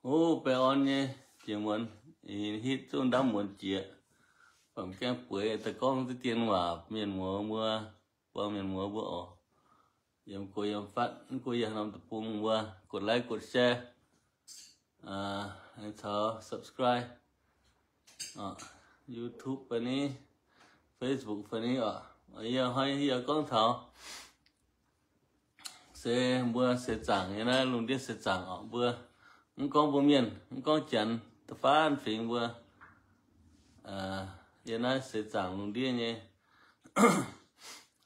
O, baengh orn nyei jiex muonz, hitv zungv ndamv muonz jiex. Baac gaengh bueix daaih gorngv deix dien waac mienh muoz mbuo, buang mienh muoz mbuo oc. Yiem go yiem fatv, mv gunv yiem norm deic-bung mbuo, กดไลค์ กดแชร์ caux subscribe YouTube fai ni, Facebook fai ni oc. Yie hnoi yie gorngv taux se mbuo seix zaangc nyei naaiv lungh ndiev seix zaangc oc, mbuo mv gorngv mbuo mienh, mv gorngv Janx, da'faanh fingx mbuo yiem naaiv seix zaangc lungh ndiev nyei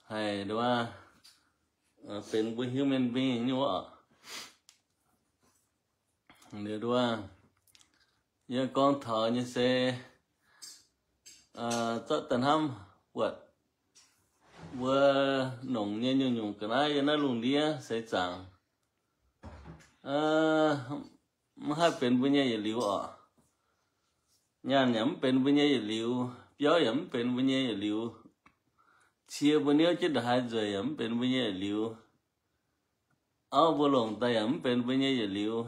haih nduov benx mbuo human being nyei wuov oc. Liuz nduov, yie gorngv taux nyei se zorqv daaih hnamv buatc mbuo nongc nyei nyungc-nyungc ga'naaiv yiem naaiv lungh ndiev seix zaangc mv haih benx mbuo nyei yietc liuz oc. Nyaanh yaac mv benx mbuo nyei yietc liuz, biauv yaac mv benx mbuo nyei yietc liuz, cie mbuo niouv jienv ndongc haaix nzueic yaac mv benx mbuo nyei yietc liuz, auv mbuo longc daaih yaac mv benx mbuo nyei yietc liuz.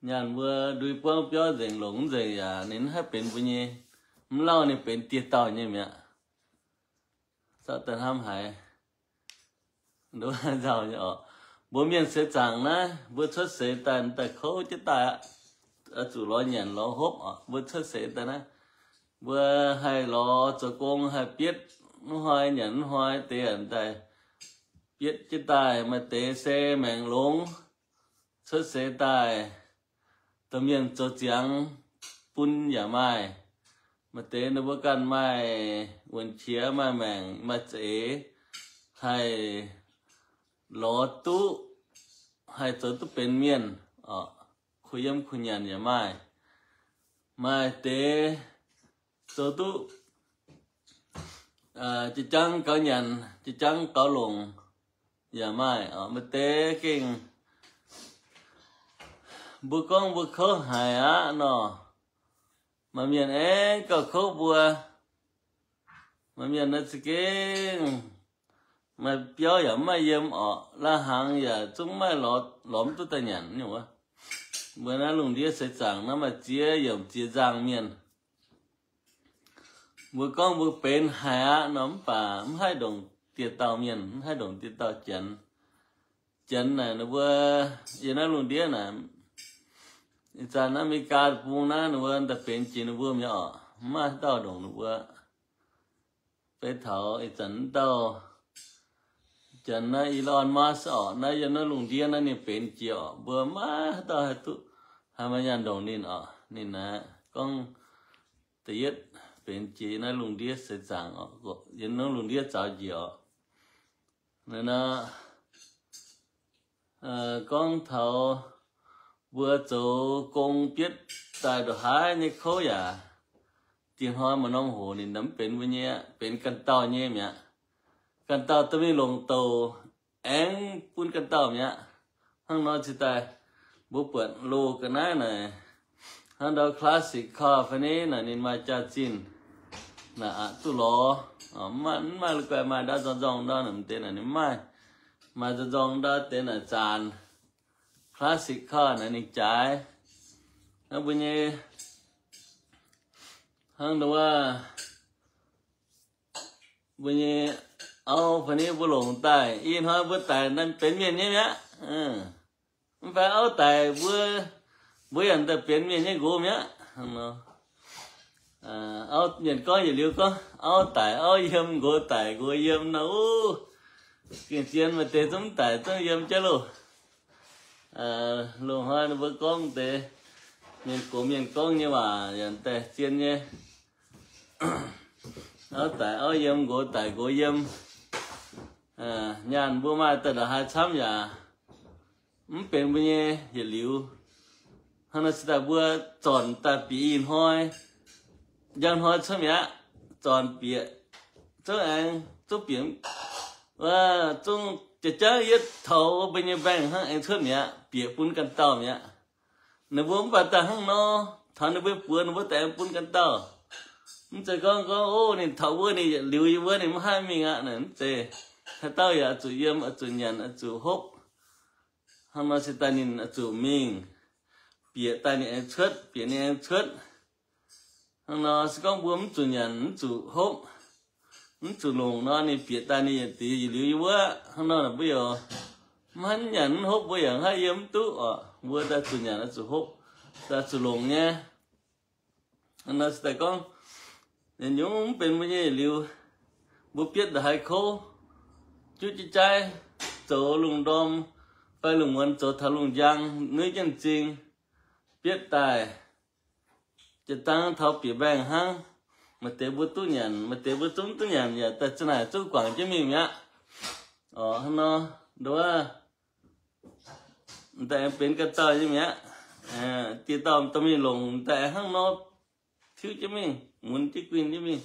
Nyaanh mbuo ndui buangv biauv nzengc longc mv nzengc yaac ninh mv haih benx mbuo nyei. Mv lauh ninh benx dieh dauh nyei mi'aqv. Zorqv daaih hnamv haiz nzauh nyei oc. Mbuo mienh seix zaangc naaiv, mbuo cuotv seix daaih, daaih kouv jienv daaih aqv, zuqc lorz nyanc lorz hopv oc. Mbuo cuotv seix daaih naaiv, mbuo haih lorz zoux gong, haih bietv, mv hnoi nyanc mv hnoi deix daaih bietv jienv daaih. Maaih deix se maengc longx, cuotv seix daaih domh mienh zoux ziangx bun yaac maaih. Maaih deix ninh mbuo ganh maaih wuonc qiex, maaih maengc, maaih za'eix, haih lorz duqv, haih zoux duqv benx mienh oc. Kuh yiem kuh nyanc yaac maaih. Maaih deix zoux duqv jiex jangv gaux nyanc, jiex jangv gaux longc yaac maaih. Maaih deix gengh mbuo gorngv mbuo kouv haic aqv nor, maaih mienh aengx gauh kouv mbuo. Maaih mienh naaiv za'gengh maaih biauv yaac mv maaih yiem orqc, lai-hnaangx yaac zungv mv maaih lorz, lorz mv duqv daaih nyanc nyei wuov. Mbuo naaiv lungh ndiev seix zaangc naaiv maaih ziex yiemc ziex nzangc mienh. Mbuo gorngv mbuo benx haic aqv nor, mv baac mv haih ndongc dieh dauh mienh, mv haih ndongc dieh dauh Janx. Janx naaic ninh mbuo yiem naaiv lungh ndiev naaic, ih zanc America deic-bung naaiv ninh mbuo daaih benx jiex ninh mbuo mi'aqv orqc, mv maaih haaix dauh ndongc ninh mbuo. Beiv taux ih zanc wuov dauh Janx naaiv Elon Musk orqc, naaiv yiem naaiv lungh ndiev naaiv ninh benx jiex orqc, mbuo maiv haaix dauh haih duqv, haih maaih nyaanh ndongc ninh orqc. Ninh naaiv gorngv da'yietv benx jiex naaiv lungh ndiev seix zaangc orqc, yiem naaiv lungh ndiev zaux njiec orqc. Naaiv nor, gorngv taux mbuo zoux gong bietv daaih ndongc haaix nyei kouv yaac, diex hnoi maaih norm hoc ninh mv benx mbuo nyei aqv, benx ganh dauh nyei mi'aqv. Ganh dauh dorh mingh longc douc aengx bun ganh dauh mi'aqv. Hnangv nor cingx daaih mbuo buatc loz ga'naaiv naaic, hnangv ndau classic car fai ni naaic ninh maaih jaax-zinh naaic aqc duqv lorz. Mv maaih la'guaih maaih ndau nzorng-nzorng ndau naaic, deix naaic ninh mv maaih. Maaih nzorng-nzorng ndau deix naaic zaanc. Classic car naaic ninh jaaix. Hnangv mbuo nyei, hnangv ndau wuov, mbuo nyei auv fai ni mbuo longc daaih, ih hnoi mbuo daic naaiv benx mienh nyei mi'aqv. Mv fai auv daic mbuo, mbuo yaac daaih benx mienh nyei nqox mi'aqv. Auv, mienh gorngv yietc liuz gorngv, auv daic auv yiem, nqox daic nqox yiem nor, gengh zien, maaih deix zungv daic zungv yiem jienv loh. Loz-hnoi ninh mbuo gorngv deix, mienh gox mienh gorngv nyei waac yaac daaih zien nyei. Auv daic auv yiem, nqox daic nqox yiem. Nyaanh mbuo maaih daaih ndongc haaix camv yaac mv benx mbuo nyei yietc liuz. Hnangv nor se daaih mbuo zornc daaih bieqc ih hnoi, njang hnoi cuotv mi'aqv, zornc bieqc, zungv aengx zungv bieqc, zungv jaax jangv yietv taux mbuo nyei bank hnangv aengx cuotv mi'aqv, bieqc bun ganh dauh mi'aqv. Ninh mbuo mv baac daaih hnangv nor, taux ninh mbuo buoz ninh mbuo daaih aengx bun ganh dauh. Mv zeiz gorngv gorngv, o, ninh taux wuov ninh yietc liuz yiem wuov ninh mv haih mingh aqv naaic, mv zeiz. Haaix dauh yaac oix zuqc yiem, oix zuqc nyanc, oix zuqc hopv. Hnangv nor se daaih ninh oix zuqc mingh, bieqc daaih ninh aengx cuotv, bieqc ninh aengx cuotv. Hnangv nor se gorngv mbuo mv zuqc nyanc, mv zuqc hopv, mv zuqc longc nor, ninh bieqc daaih ninh yietc diuc yietc liuz yiem wuov. Hnangv nor mbuo yaac mv haih nyanc mv hopv, mbuo yaac haih yiem mv duqv oc. Mbuo daaih zuqc nyanc, zuqc hopv, daaih zuqc longc nyei. Hnangv nor se daaih gorngv, nyungc mv benx mbuo nyei yietc liuz, mbuo bietv ndongc haaix kouv, juqv jienv jaiv, zoux lungh ndorm fai lungh muonz zoux taux lungh njang, nuiv jienv m'zing, bietv daaih, jiex dangh taux bieqc mbaengx hnangv. Maaih deix mbuo duqv nyanc, maaih deix mbuo zungv duqv nyanc, yaac daaih za'naaic zungv guangc jienv mingh mi'aqv. Oc, hnangv nor, nduov, daaih aengx benx ganh dauh nyei mi'aqv. Dieh dauh dorh mingh longc daaih hnangv nor, tiuv jienv mingh, munx jienv guinh jienv mingh.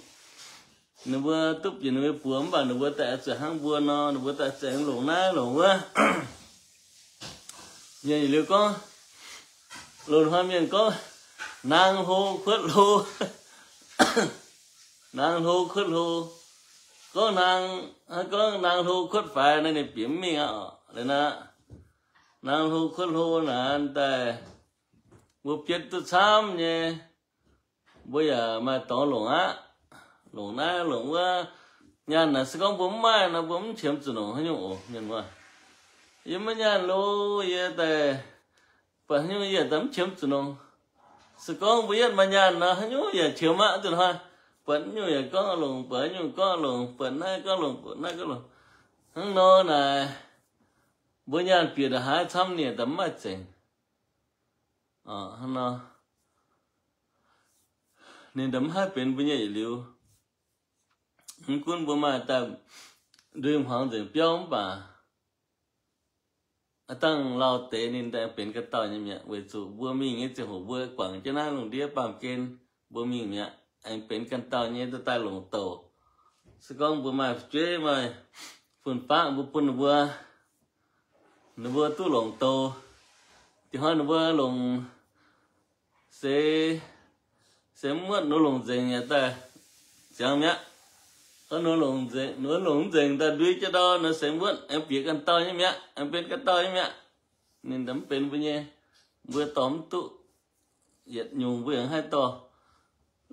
Ninh mbuo duqv bieqc ninh mbuo buoz mv baac ninh mbuo daaih zuqc hnangv mbuo nor, ninh mbuo daaih zuqc longc naaiv longc wuov. Mienh yietc liuz gorngv, loz-hnoi mienh gorngv, naang hlo kuotv hlo. Naang hlo kuotv hlo. Gorngv naang, gorngv naang hlo kuotv faix naaiv ninh bieqc mv mingh aqv oc. Liuz naaiv, naang hlo kuotv hlo naaic daaih, mbuo bietv duqv camv nyei, mbuo yaac maaih dorngx longc aqv. Longc naaiv longc wuov. Nyaanh naaic se gorngv mbuo mv maaih nor, mbuo mv qiemx zuqc longc haaix nyungc oc, mienh muoz. Yie maiv nyaanh lo, yie daaih buatc haaix nyungc yie daaih mv qiemx zuqc longc. Se gorngv mbuo yietv maaih nyaanh nor, haaix nyungc yaac qiemx aqv. Duqv hnoi buatc nyungc yaac gorngv longc, buatc nyungc gorngv longc, buatc naaiv gorngv longc, buatc naaiv gorngv longc. Hnangv nor naaic, mbuo nyaanh bieqc ndongc haaix camv ninh daaih mv maaih zengc. Hnangv nor, ninh daaih mv haih benx mbuo nyei yietc liuz. Mv gunv mbuo maaih daaih ndui hmuangx nzengc biauv mv baac, aav dangh lauh deix ninh daaih benx ganh dauh nyei mi'aqv, weic zuqc mbuo mingh nyei ziangh hoc mbuo guangc jienv naaiv lungh ndiev baamh gen, mbuo mingh mi'aqv, aengx benx ganh dauh nyei daaih daaih longc douc. Se gorngv mbuo maaih fu'jueiv maaih fun-faqv mbuo bun ninh mbuo, ninh mbuo duqv longc douc. Dieh hnoi ninh mbuo longc seix, seix muotv nor longc nzengc yaac daaih ziangx mi'aqv. Gorngv nor longc nzengc, nor longc nzengc daaih ndui jienv ndau nor seix muotv aengx bieqc ganh dauh nyei mi'aqv, aengx benx ganh dauh nyei mi'aqv. Ninh mv benx mbuo nyei, mbuo dorh mv duqv. Yietc nyungc mbuo yaac haih dorh.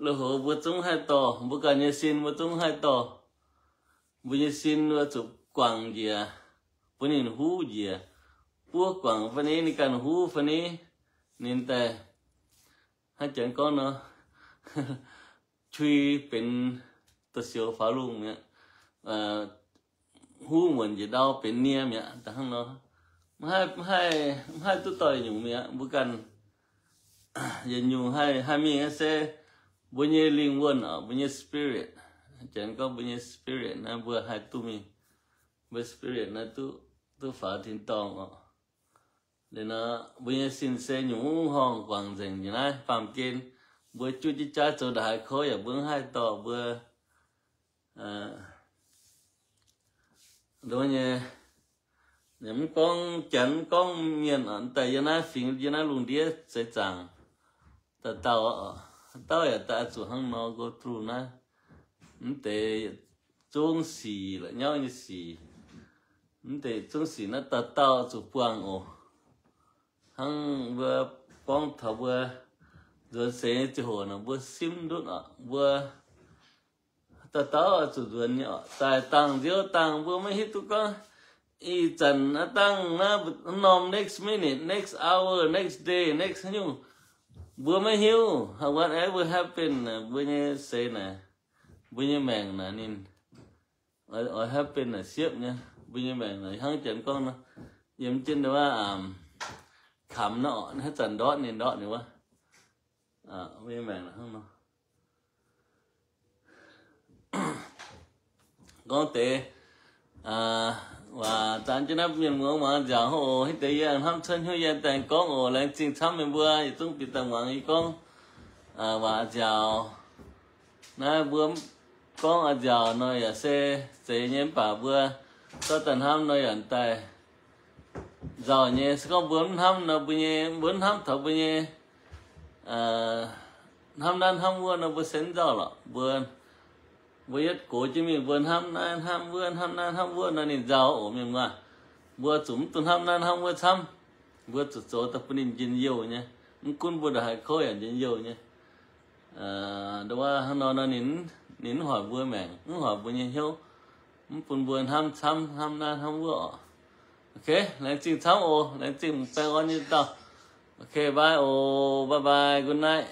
Lui-houx mbuo zungv haih dorh, mbuo ganh nyei sin mbuo zungv haih dorh. Mbuo nyei sin mbuo zuqc guangc njiec, bun ninh huv njiec. Buov guangc fai ni, ninh ganh huv fai ni, ninh daaih hnangv janx gorngv nor, qui benx da'sioux faaux lungh mi'aqv, huv muonc njiec ndau benx nie mi'aqv, da'hnangv nor. Mv haih, mv haih duqv doix nyungc mi'aqv. Mbuo ganh yietc nyungc haih, haih mingh se mbuo nyei lingh wuonh oc, mbuo nyei spirit. Janx gorngv mbuo nyei spirit naaiv mbuo haih duqv mingh. Mbuo spirit naaiv duqv, duqv faaux tin-dorngh oc. Liuz nor, mbuo nyei sin se nyungc horngh guangc nzengc njiec naaiv baamh gen. Mbuo juqv jienv jaav zoux ndongc haaix kouv yaac mbuo mv haih dorh mbuo, nduov nyei, mv gorngv janx, mv gorngv mienh, daaih yiem naaiv fingx, yiem naaiv lungh ndiev seix zaangc, dauh dauh, dauh yaac daaih zuqc hnangv nor go through naaiv. Mv deix zungv sic, la'nyauv nyei sic, mv deix zungv sic naaiv dauh dauh zuqc buangh oc. Hnangv mbuo gorngv taux mbuo nzuonx seix nyei ziangh hoc nor, mbuo simv ndutv oc, mbuo dauh dauh zuqc nzuonx nyei oc. Daaih dangh nziouv dangh mbuo maiv hiuv duqv gorngv ih zanc aav dangh naaiv norm next minute, next hour, next day, next haaix nyungc, mbuo maiv hiuv. Whatever happen, mbuo nyei seix naaic, mbuo nyei maengc naaic ninh oix happen naaic siepv nyei. Mbuo nyei maengc naaic hnangv janx gorngv nor, yiem jienv wuov kamx nor, haaix zanc ndortv ninh ndortv ninh wuov. Mbuo nyei maengc naaic hnangv nor. Gorngv deix waac zanc jienv naaiv mienh muoz muangx nziaauc hov oc. Hitv deix yie hnamv cuotv hnyouv yie daaih gorngv oc. Laengz zingh camv meih mbuo yietc zungv bieqc daaih muangx yie gorngv waac nziaauc. Naaiv mbuo gorngv a'nziaauc nor yaac se zeiz nyei mv baac mbuo zorqv daaih hnamv nor yaac daaih nzauh nyei. Se gorngv mbuo mv hnamv nor, mbuo nyei, mbuo mv hnamv taux mbuo nyei hnamv naaiv hnamv wuov nor, mbuo se mv nzauh lorqc. Mbuo, mbuo yietv gox jienv mingh, mbuo hnamv naaiv hnamv wuov, hnamv naaiv hnamv wuov nor, ninh nzauh oc, mienh muoz. Mbuo zuqc mv dungx hnamv naaiv hnamv wuov camv. Mbuo zuqc zoux daaih bun ninh njien-youh nyei. Mv gunv mbuo ndongc haaix kouv yaac njien-youh nyei. Nduov hnangv nor nor ninh, ninh mv hoic mbuo maengc, mv hoic mbuo nyei hnyouv, mv bun mbuo hnamv camv, hnamv naaiv hnamv wuov oc. Ok, laengz zingh camv oc. Laengz zingh baengh orn nyei dauh. Ok, bye oc, bye bye, good night.